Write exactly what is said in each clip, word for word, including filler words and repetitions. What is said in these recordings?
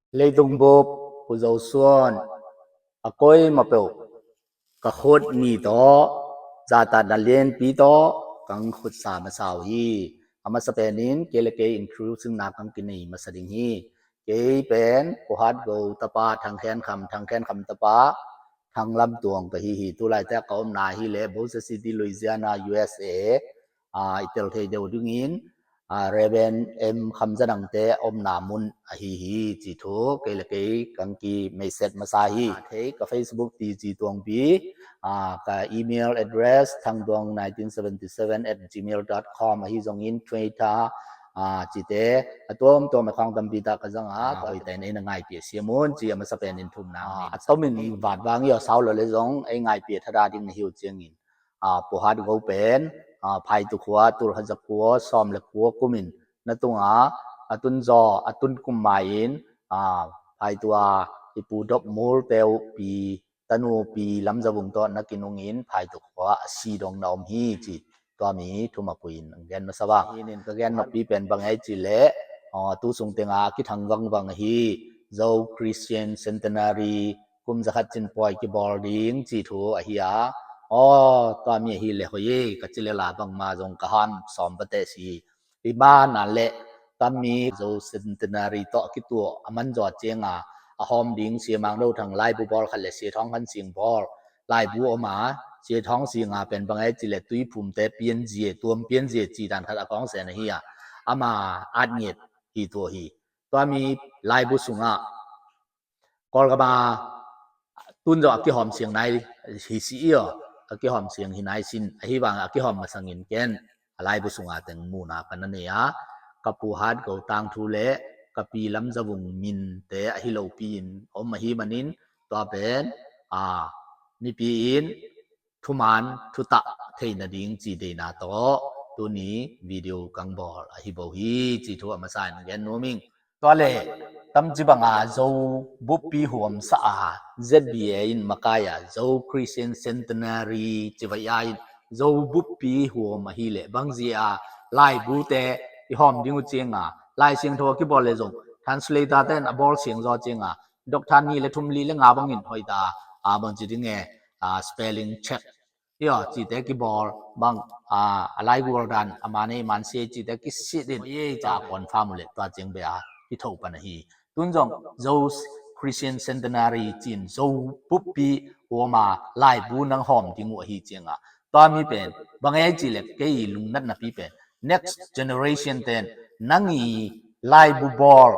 Leitung bup Pu Zo Suan, a koima peuh ka khut ni tawh, zahtakna lianpi tawh kang khutsa masa uh hi. A masa penin kei le kei introducing na kang kinei masa ding hi. Kei pen Pu Hat Go tapa Thang Khen Kham, Thang Khen Kham tapa Thang Lam Tuang ka hi hi. Tulaite a ka omna hi le Boise City, Louisiana, U S A, a, i tel thei deuh dingin, a, Reverend M Kham Za Nang te omna mun ahi hi ci thu kei le kei kang ki message masa hi. A, thei ka Facebook T G Tuangpi, a, ka email address thangtuang nineteen seventy seven at gmail dot com ahi zongin Twitter, a, cite a tuamtuam a khawng tampi ta ka zang a, a, tua hoitain ei na ngaipih a siam un ci a masa penin thumna, a, a tomin vat vang i aw sau lo le zong ei ngaipih a thada ding na hi uh ciangin, a, Pu Hat Go pen, a, Phaitu khua, tul khat za kua sawm le kua kumin na tunga a tun zaw a tun kum ma-in, a, Phaitu a i Pu Dop Mul te uh pi tanu Pi Lam Za Vung tawh na kinungin Phaitu khua a si dong na om hi ci tua mi thum a puin ang gen masa vang. Hi nin ka gen noppi pen bang ei ci le, a, tu sung tenga kithang vangvang hi Zo Christian Centenary kum za khat cin pawi kibawl ding ci thu ahi a. Aw, tua mi ahi le hoih e ka ci le la bangma zong ka han sawm pate si. I mana le tua mi Zo Centenary tawh a kituah a man zaw cianga a hawm ding Sia Mang Do Thang laibu bawl khat le Sia Thawng Khan Sing bawl laibu om a, Sia Thawng Sing a pen bang ei ci le tuiphumte pianzia, tuam pianzia ci dan khat a kawngsen ahi a, ama at ngiat hi tua hi. Tua mi laibu sungah Kawlgama tun zawh a kihawm siang nai hi si i aw, a kihawm siang hi nai sin ahi vang a kihawm masangin ken a laibu sunga teng muna ka na nei a, ka Pu Hat Go tangthu le ka Pi Lam Za Vung minte ahi lopi in om ahi manin tua pen, a, mipi in thuman thutah theih nading ci deina tawh tuni video kang bawl ahi bo hi ci thu a masa in gen nuam ing. Tua le tamci banga Zo buppi huamsa a Z B A in makai a Zo Christian Centenary ci vai a in Zo buppi huam ahi le bangzia a laibute i hawm ding uh cianga Lai Siangtho a kibawl le zong translator ten a bawl siang zaw cianga Doctor ni le thum li le nga bangin hoita, a, bangci ding e, a, spelling check hi aw cite kibawl bang, a, a laigual dan a manei mansia cite kisit in ca confirm uh le tua ciang be a kitho pan ahi. Tun zong Zo Christian Centenary cin Zo buppi huama laibu nang hawm ding uh ahi cianga tua mi pen bang ei ci le kei lungnatna pi pen next generation ten nang i laibu bawl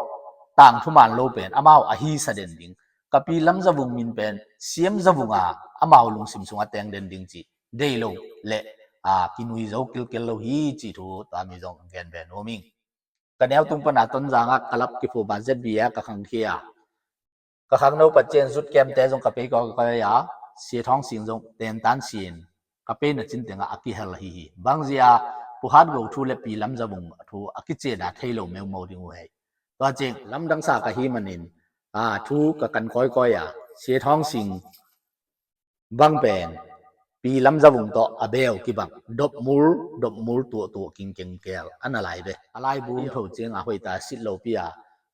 tangthu man lo pen amau ahi sa den ding. Ka Pi Lam Za Vung min pen Siam Za Vung a amau lungsim sungah teng den ding ci dei lo le, a, kinui zo kilkel lo hi ci thu tua mi zong gen ve nuam ing. Ka neu tung pana Tonzang a ka lap kiphum a Z B A ka khangkhia, ka khangno pat cian zut kemte zong ka pei kawkawi a, Sia Thawng Sing zong tentan sin ka pei na cin tengah a kihel ahi hi. Bangzia Pu Hat Go thu le Pi Lam Za Vung thu a kician a thei lo meumau ding uh hei. Tua cing lamdang sa ka hi manin, a, thu ka kan kawikawi a, Sia Thawng Sing bang pen Pi Lam Za Vung tawh a beu kibang dopmul dopmul tuahtuah kingkengkel a na lai ve. A laibu tho ciang a hoita sit lopi a,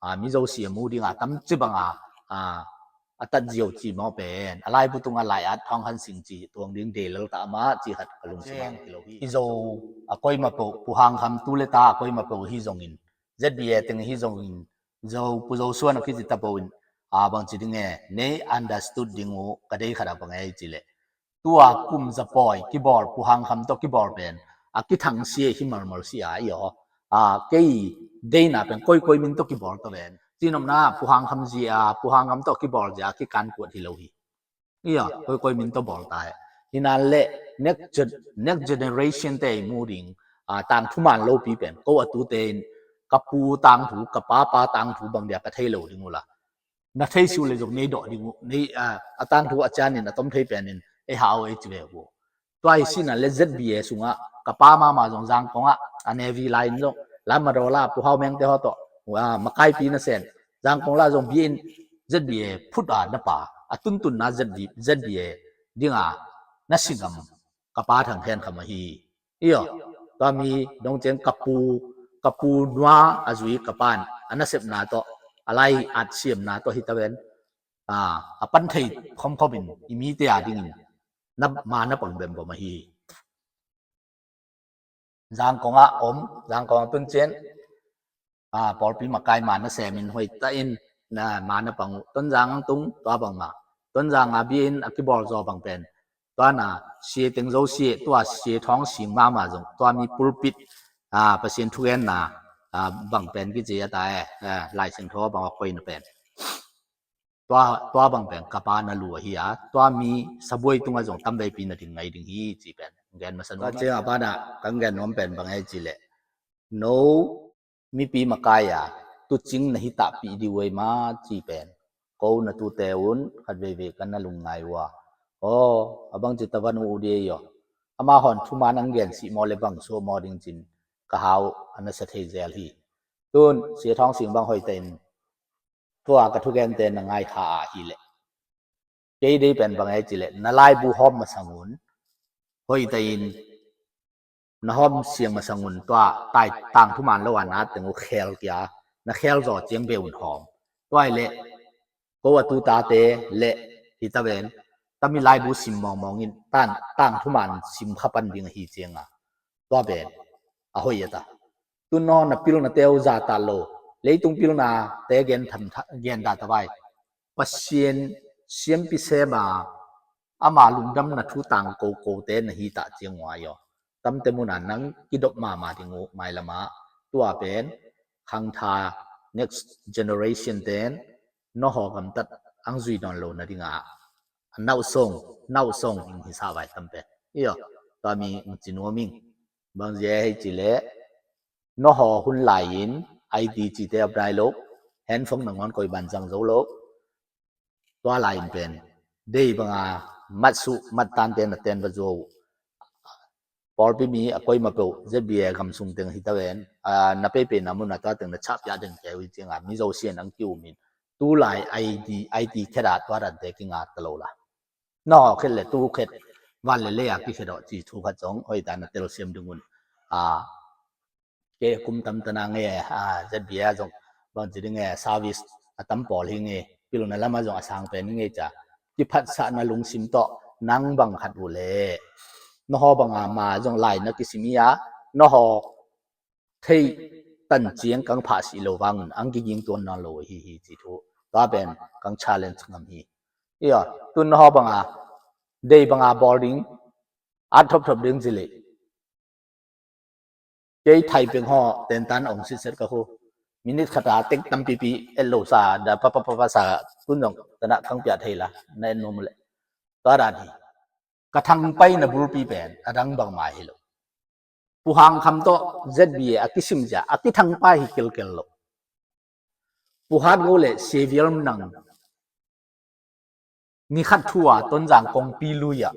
a, Mizo sia mu dinga tamci banga, a, a tat zio ci maw pen a laibu tunga lai at Thawng Khan Sing ci tuang ding dei lel ta amah ci khat ka lungsim a kilo hi. I Zo a koima peuh Pu Hang Kham tu le ta a koima peuh hi zongin Z B A teng hi zongin Zo Pu Zo Suan a kici ta peuh in, a, bangci ding e nei understood ding uh ka dei khat a bang ei ci le tua kum za pawi kibawl Pu Hang Kham tawh kibawl pen a kithang sia hi malmal si a i aw, a, kei deina pen koikoi min tawh kibawl tawh pen cinopna Pu Hang Kham zia Pu Hang Kham tawh kibawl zia kikan kuat hi lo hi. Ia koikoi min tawh bawl ta hi. Hinan le next gen-, next generation te i mu ding, a, tangthu man lopi pen ko a tute in ka pu tangthu ka papa tangthu bang dia ka thei lo ding ula na thei si uh le zong nei dawh ding uh, nei, a, a tangthu a cianin a tom thei penin ei hau ei ci ve uh. Tua hi sinan le Z B A sungah ka pa mama zong Zangkong ah a Navy line zong lam a dola Pu Hau Meng te haw tawh, a, makaipi na sen Zangkong la zong biain Z B A phut a na pa a tuntunna Z B, Z B A dinga na singam ka pa Thang Khen Kham ahi. Io, tua mi dong ciang ka pu, ka pu nua a zui ka pan a nasepna tawh a lai at siamna tawh hi ta ven. A, a pan thei khomkhom in i mite a dingin na, ma na pang bembom ahi hi. Zangkong ah om, Zangkong ah tun cian, a, pawlpi makai ma na semin hoih ta in, na ma na pang uh. Tonzang ang tung tua bang ma. Tonzang a bia in a kibawl zaw bang pen. Tua na sia teng zo sia, tua sia thawng sing mama zong. Tua mi pulpit, a, Pasian thugenna, a, bang pen kici a ta e, a, Lai Siangtho bang a koina pen. Tua, tua bang pen ka pa na lu ahi a, tua mi sabuai tungah zong tamveipi na ding ngai ding hi ci pen gen masa nuam. Tua ciang a pa na kan gen nuam pen bang e ci leh, no mipi makai a tucing na hi tahpih di uai ma ci pen. Ko na tute un khat veivei kan na lungngai uh a. Aw, a bang ci ta van uh uh di ei aw. Ama hon thuman ang gen sih maw le bang suah maw ding cin ka hau a na sa thei zel hi. Tun sia thawng sing bang hoih ta in tua ka thugente na ngai kha a hi leh. Kei dei pen bang e ci leh, na laibu hawm masang un, hoih ta in, na hawm siang masang un, tua tai tang thuman lo a na teng uh khel kia, na khel zaw ciang be un hawm. Tua hi leh, ko a tu tate leh, hi ta ven, tami laibu sim mawngmawng in, tan, tang thuman sim kha pan ding ahi ciang a. Tua pen, a hoih a ta. Tun naw na pilna te uh za ta lo. Leitung pilna te gen tham tha, gen ta ta vai. Pasian siampi sema ama lungdamna thu tang koko te na hi ta ciang uai aw. Tamte muna nang kidop mama ding uh mailama. Tua pen khangtha next generation ten nawhaw gamtat ang zui nawn lo na dinga. Nauh song, nauh song ing hi sa vai tam pen. Iyo, tua mi ing ci nuam ing. Bang zia hei ci leh, nawhaw hun lai in, I T ci te ap dai lo, handphone na ngon koi ban zang zo lo. Tua lai in pen, dei banga, mat su, mat tan te na ten ba zo. Pawlpi mi a koi ma peuh, Z B A gam sung teng hi ta ven, a, na peipei na mun a tua teng na chap ya deng keu i cianga, mi zo sian ang ki um in, tu lai I T, I T khet a tua dan te ki nga ta lo la. Nawhaw khet le tu khet, van le le a ki khet aw ci thu khat zong, hoih ta na tel siam ding un. A, ke kum tam ta na nge, a, Z B A zong, bang ci ding nge, service a tam pawl hi nge, pilna lama zong a sang pen hi nge ca. Kiphatsahna lungsim tawh, nang bang khat uh le. Nawhaw banga ma zong lai na kisim hi a, nawhaw thei tan ciang kang phah sih lo vangun, ang kiging tuan nawn lo hi hi ci thu. Tua pen kang challenge ngam hi. Iyo, tun nawhaw banga, dei banga bawl ding, at thop thop ding ci leh. Kei thai peng haw, tentan ong sitset ka khu. Minute khat a tek tampipi et lo sa, da pa pa pa pa sa, tun zong, tana kang pia thei la, na en nuam leh. Tua dan hi. Ka thang pai na bulpi pen, a dang bang mai hi lo. Pu Hang Kham tawh Z B A a kisim zia, a kithang pai hi kelkel lo. Pu Hat Go le Sia Vial Nang. Ni khat thu a Tonzang kongpi lui a.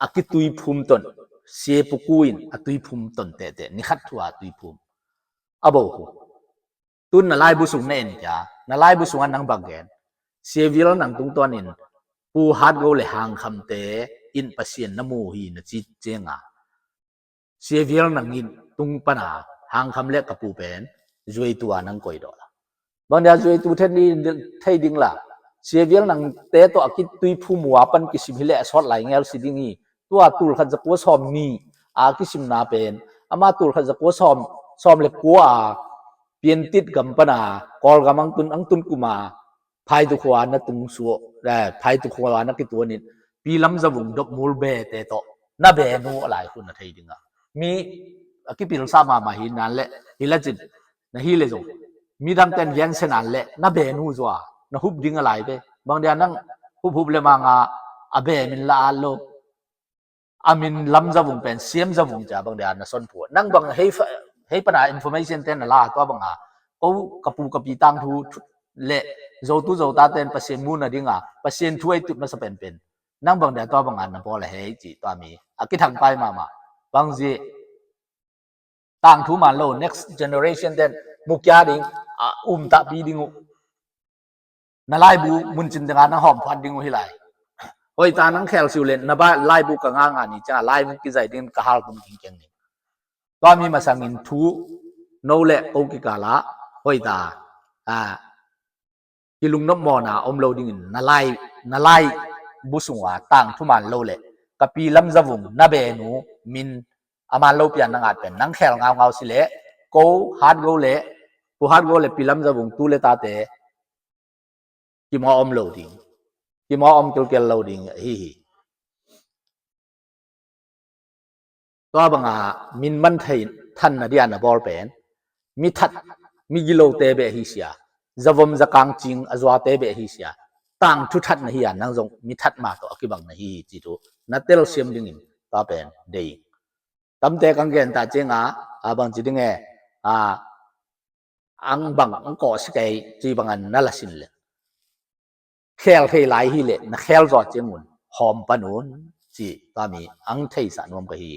A kitui phum ton. Sia Pu Ku in a tui phum ton tete. Ni khat thu a tui phum. A bo hu. Tun na laibu sung na en kia. Na laibu sung a nang bang gen. Sia Vial Nang tungtuan in. Pu Hat Go le Hang Kham te in Pasian na mu hi na ci cianga. Sia Vial Nang in tung pana Hang Kham le ka pu pen zuaitu a nang koi dawh la. Bang dia zuaitu thei ding, thei ding la. Sia Vial Nang te tawh a kitui phum uh a pan kisim hi le a sawt lai ngel si ding hi. Tua tul khat za kua sawm ni a kisimna pen. Ama tul khat za kua sawm, sawm le kua a Piantit gam pana Kawlgam ang tun, ang tun kuma Phaitu khua na tung suah, eh, Phaitu khua na kituan in, Pi Lam Za Vung dop mul be te tawh, na be nu a lai khun na thei ding a. Mi a kipil sa mama hi nan le, hi la cin, na hi le zong. Mi dang ten gen se nan le, na be nu zua, na hup ding a lai be. Bang dia nang hup hup le manga, a be min la a lo. A min Lam Za Vung pen, Siam Za Vung cia bang dia na son pua. Nang bang hei fa-, hei pana information ten na la, tua banga. Ko ka pu ka pi tang thu, thu le, zo tu zo ta ten Pasian mu na dinga, Pasian thu ei tut masa pen pen. Nang bang dia tua banga na bawl a hei ci, tua mi. A kithang pai mama. Bang zi, tang thu man lo, next generation ten, mu kia ding, a, um ta pi ding uh. Na laibu, mun cin ding a na hawm phat ding uh hi lai. Hoi ta nang khel siu le, na ba laibu ka nga nga ni cia, laibu ki zai ding ka hal kum king keng ni. Tua mi masangin thu, no le ko kikala, hoi ta, a, Hih lungnop mawhna om lo dingin na lai, na lai bu sungah tangthu man lo le ka pi Lam Za Vung na benu min a man lo pian na ngat pen nang khel ngaungau si le ko Hat Go le Pu Hat Go le pi Lam Za Vung tu le tate kimawh om lo ding, kimawh om kilkel lo ding ahi hi. Tua banga min man thei than na dia na bawl pen mi that, mi gilote beh ahi sia, zavom zakang cing a zuate beh ahi sia, tangthu that na hi a nang zong mi that ma tawh a kibang na hi hi ci thu na telsiam dingin tua pen dei. Tamte kang gen ta cianga a bang ci ding e, a ang bang ang kawh si kei ci banga na la sin le khel thei lai hi le na khel zaw ciangun hawm pan un ci tua mi ang theisa nuam ka hi.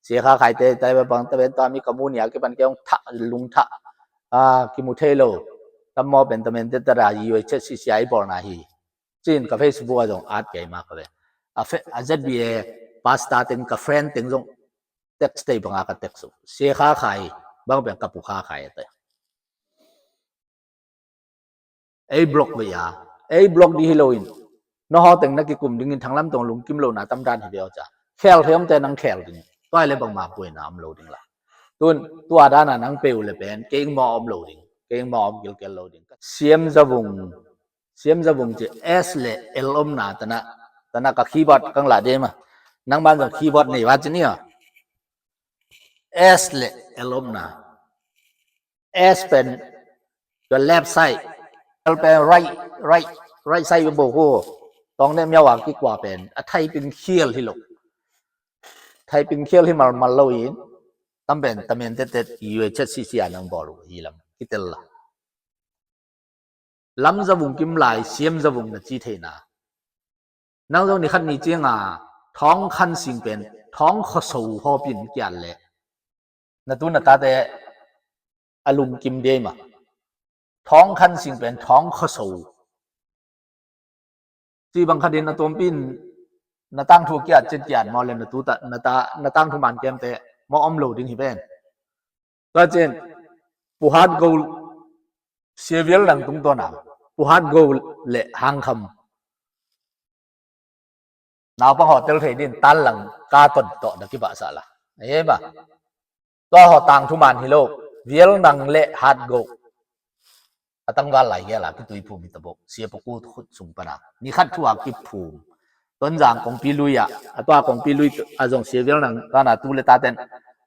Sia kha khaite tai bang taben tua mi ka mu nia kipan keong thah lung thah a kimu thei lo. Tam maw pen tamen te tara U H C C I bawlna hi cin ka Facebook a zong at kei ma ka ve. A fe a Z B A pastor teng ka friend teng zong text tei banga ka text uh sia kha khai bang pen ka pu kha khai ate. Ei block ve a, ei block di hi loin na haw teng na kikum dingin thanglam tong lungkim lo na tam dan hi ve aw ca. Khel thei om te nang khel ding, tua le bangma puaina om lo ding la. Tun tua dana nang peu le pen kei ing maw om lo ding, kei ing maw om kilkel lo ding. Siam Zavung, Siam Zavung ci S le L omna tana, tana ka keyboard kang la de ma. Nang ban zong keyboard nei va ci ni a. S le L omna. S pen tua left side, L pen right, right, right side bo ko. Tong ne miawa kikua pen a thai pin khial hi lo. Thai pin khial hi mal mal lo in tam pen tamen te te U H C C a nang bol hi lam kitel la. Lam Zavung kim lai Siam Zavung na ci theina. Nang zong ni khat ni cianga thawng khan sing pen thawng khuaso hawpin kiat le na tu na tate a lungkim dei ma. Thawng khan sing pen thawng khuaso ci bang khatin a tuampi in na tangthu kiat cin kiat maw le na tu ta na ta na tangthu man kiamte maw om lo ding hi pen. Tua cin Pu Hat Go, Sia Vial Nang tungtawna Pu Hat Go le Hang Kham naupang haw tel thei din tan lang ka ton tawh na kibahsah la. Ahi ma. Tua haw tangthu man hi lo. Vial Nang le Hat Go a tangval lai hiala kitui phum hi ta bo. Sia Pu Ku khut sung pana ni khat thu a kiphum. Tonzang kongpi lui ah a tua kongpi lui a zong Sia Vial Nang tana tu le taten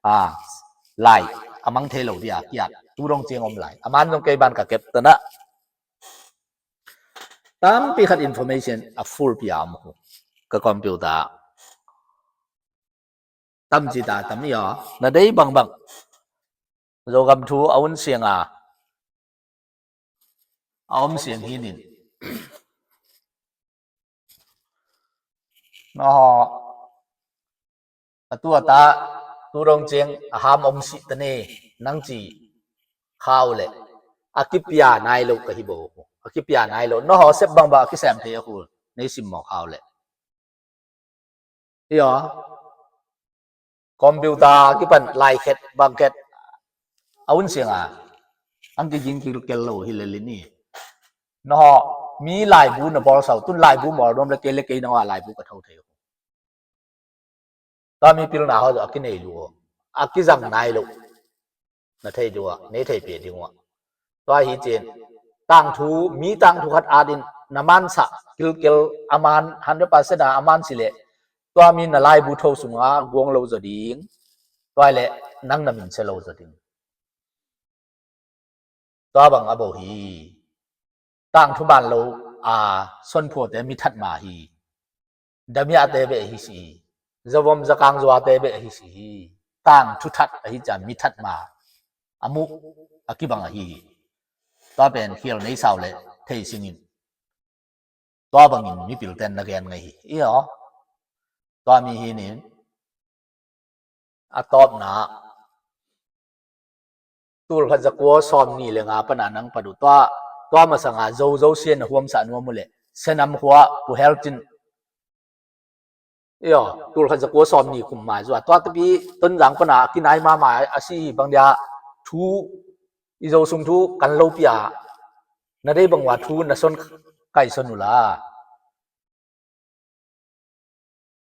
a lai a mang thei lo dia kiat tu dong ciang om lai a man zong kei ban ka kep tana tampi khat information a full pia om ka computer tam ci ta tam i aw na dei bangbang Zogam thu a un sianga a om siang hi nin. Maw a tu a ta tu dong ciang a ham om si ta ni nang ci khau le a kipia nai lo ka hi bo. A kipia nai lo na haw sep bang ba a kisem thei a khul nei sim maw khau le. Io computer kipan lai khet bang khet a un sianga ang kiging kikel lo hi le lini. Na haw mi laibu na bawl sau tun laibu mawl nuam le kei le kei na haw laibu ka tho thei. Tua mi pilna haw a kinei lu a kizang nai lo na thei dua nei thei pe ding ua. Tua hi cin tangthu mi tangthu khat atin na mansa kilkel a man hundred percent a a man si le tua mi na laibu tho sunga guang lo zaw ding. Tua le nang na min se lo zaw ding. Tua bang a bo hi. Tangthu man lo a sonphuate mi that ma hi. Damiate beh hi si hi. Zavom zakang zuate beh hi si hi. Tangthu that ahi ca mi that ma a muh a kibang ahi hi. Tua pen khial nei sau le thei singin tua bangin mipilten na gen ngai hi. Io tua mi hi nin a tawpna tulkhat zakua sawm ni le nga pana nang padu tua tua masanga zozo sian a huamsa nuam uh le senam khua puhel cin. Io tulkhat zakua sawm ni kum mai zua tua tapi tonzang pana a kinai mama a si bang dia thu i zo sung thu kan lo pia Na dei bang ua thu na son kaihson uh la.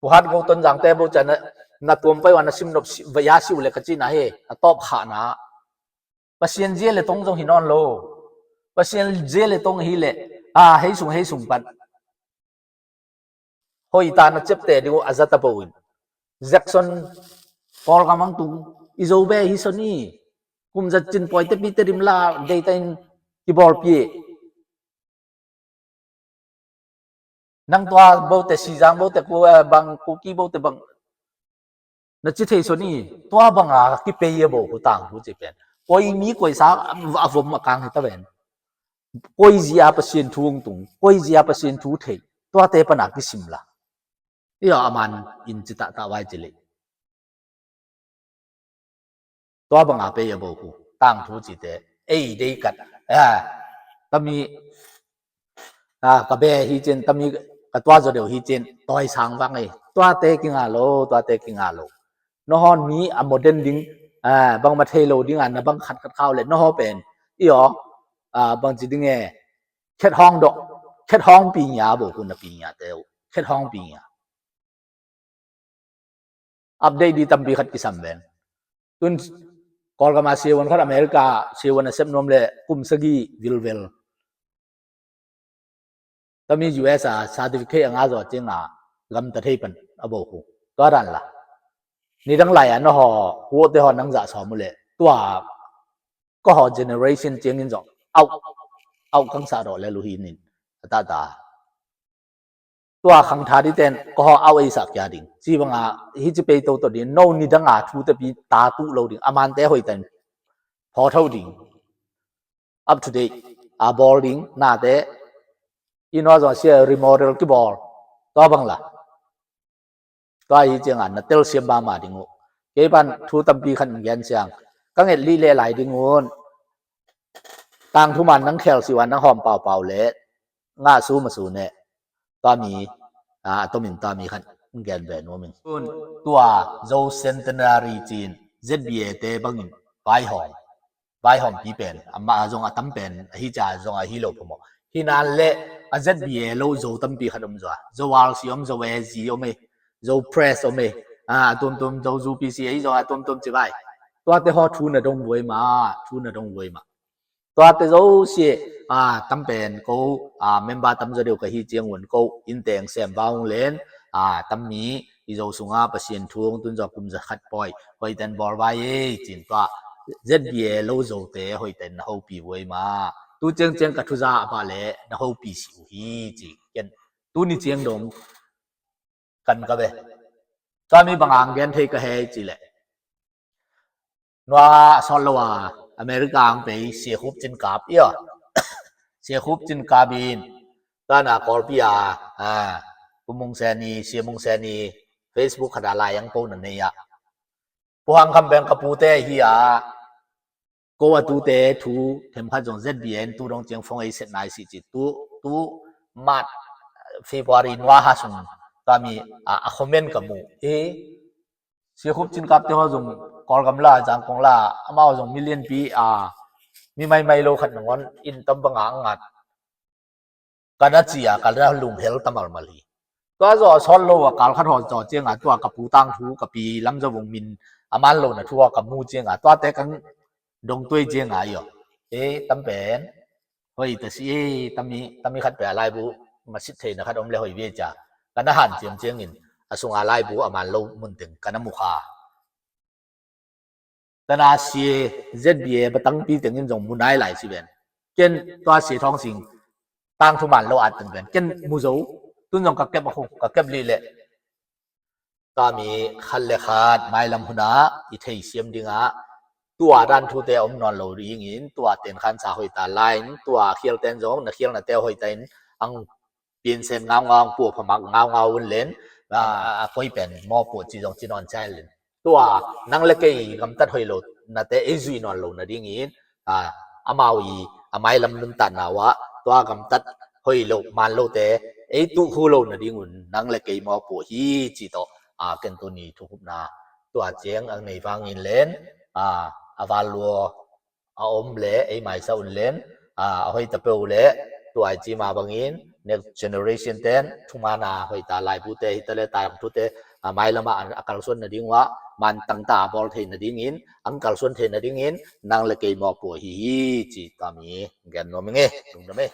Puhat go Tonzangte bo cian na tuam pai ua na simnop ya si uh le ka cina he a tawp khahna. Pasian zia le tong zong hi nawn lo. Pasian zia le tong hi le a hei sung hei sung pan hoih ta na ciapte ding uh a zata bo in. Jackson Kawlgam ang tung i zo be hi son i. Kum zat cin pawite pite dim la deita in kibawlpi. Nang tua bote Sizang bote ku bang Kuki bote bang na ci thei son i. Tua banga kipei a bo ku tang ku ci pen. Koi mi koi sa a vom a kang hi ta ven. Koi zia Pasian thu ung tung, koi zia Pasian thu thei. Tuate pana kisim la. Ia aman in ci ta ta vai ci le. Tua banga pei a bo ku tang thu cite ei dei kat a tami a ka be hi cin tami ka tua zo deuh hi cin toi sang vang ei tuate kinga lo tuate kinga lo. Nohon mi a modern ding a bang ma thei lo ding a na bang khat khat khau le noho pen i aw a bang ci ding e khet hong dok khet hong pi nya bo ku na pi nya teu khet hong pi nya. Update di tampi khat kisam ven. Tun Kawlgama siavuan khat America siavuan a sep nuam le kum sagi vilvel. Tami U S a certificate a nga zaw cianga gamta thei pan a bo ku. Tua dan la. Nidang lai a na haw huate haw nang zah sawm uh le tua ka haw generation ciangin zaw au au kang sa rawh le luhi nin a ta ta. Tua khangtha diten ka haw au ei sak kia ding ci banga hi ci pei to to ding no nidanga thu te pi ta tu lo ding amante hoitan phaw tho ding. Up to date a bawl ding nate i nua zong sia remodel kibawl tua bang la. Tua hi cianga na telsiam mama ding uh. Kei pan thu tampi khan gen siang ka nget lih le lai ding un. Tang thuman nang khel siwa nang hawm paupau le ngah su masu ne. Tua mi a tomin tua mi khan gen ve nuamin. Tua Zo Centenary cin Z B A te bangin vaihawm vaihawmpi pen amah zong a tam pen ahi ca zong ahi lo phamawh. Hinan le a Z B A lo Zo tampi khat om zaw a Zo R C om Zo A Z om e Zo Press om e a tuamtuam Zo Zu P C A zong a tuamtuam ci vai. Tuate haw thu na dong buai ma thu na dong buai ma. Tuate zo si a tam pen ko a member tam zaw deuh ka hi ciangun ko in teng sem vaung len a tam mi i zo sunga Pasian thu hong tun zaw kum za khat pawi hoiten bawl vai ei cin tua Z B A lo zote hoiten na hopi vuai ma. Tu ciangciang ka thuza a pah le na hopi si uh hi ci ken tu ni ciang dong kan ka ve. Tua mi bang ang gen thei ka hei ci le nua a sawt lo a America ang pei siakhup cin kap ia siakhup cin kap in tana kawlpi a a kumung seni siamung seni Facebook khat a lai ang po na nei a. Puhang kham beng ka pute hi a ko a tute thu themkhat zong Z B A in tu dong ciang fong ei set nai si ci tu tu March February nua ha sung kami a comment ka mu e. Siakhup cin kapte haw zong Kawlgam la Zangkong la amau zong million pi a mi maimai lo khat nangon in tam banga a ngat. Kana ci a kana lunghel ta malmal hi. Tua zaw a sawt lo a kal khat haw zaw cianga tua ka pu tang thu ka pi lam zaw vung min a man lo na thu a ka mu cianga tuate kan dong tuai cianga i aw. E tam pen hoi ta si e tami tami khat pe a laibu masit theina khat om le hoi ve cia kana han ciam ciangin a sunga laibu a man lo mun teng kana mu kha. Tana sia Z B A batangpi tengin zong mu nai lai si ven. Ken tua sia thawng sing tang thu man lo at teng ven ken mu zo tun zong ka kep a khu ka kep lih leh tami khat le khat mailam hunah i thei siam dingah tua dan thute a om nawn lo dingin tua ten khan sa hoi ta lain tua khial ten zong na khial na teu hoi ta in ang piansen ngaungau ang pua phamak ngaungau un len a koi pen mawpuah ci zong ci nawn cia len tua nang le kei gamtat hoi lo nate ei zui nawn lo na dingin a amau i a mailam nuntatna uah tua gamtat hoi lo man lote ei tuh khu lo na dingun nang le kei mawpuah hi ci tawh a ken tuni thukhupna tua ciang ang nei vangin len a a val lua a om le ei maisa un len a hoih ta peuh leh tua i cih mah bangin next generation ten thuman a hoih ta laibute hi ta leh, taihong thute a mailam ah a kalsuan nading uh ah, mantangta a bawl thei nadingin, a kalsuan thei nadingin nang leh kei mawhpuak hi hi ci tua mi gen nuam ing e. Lungdam e.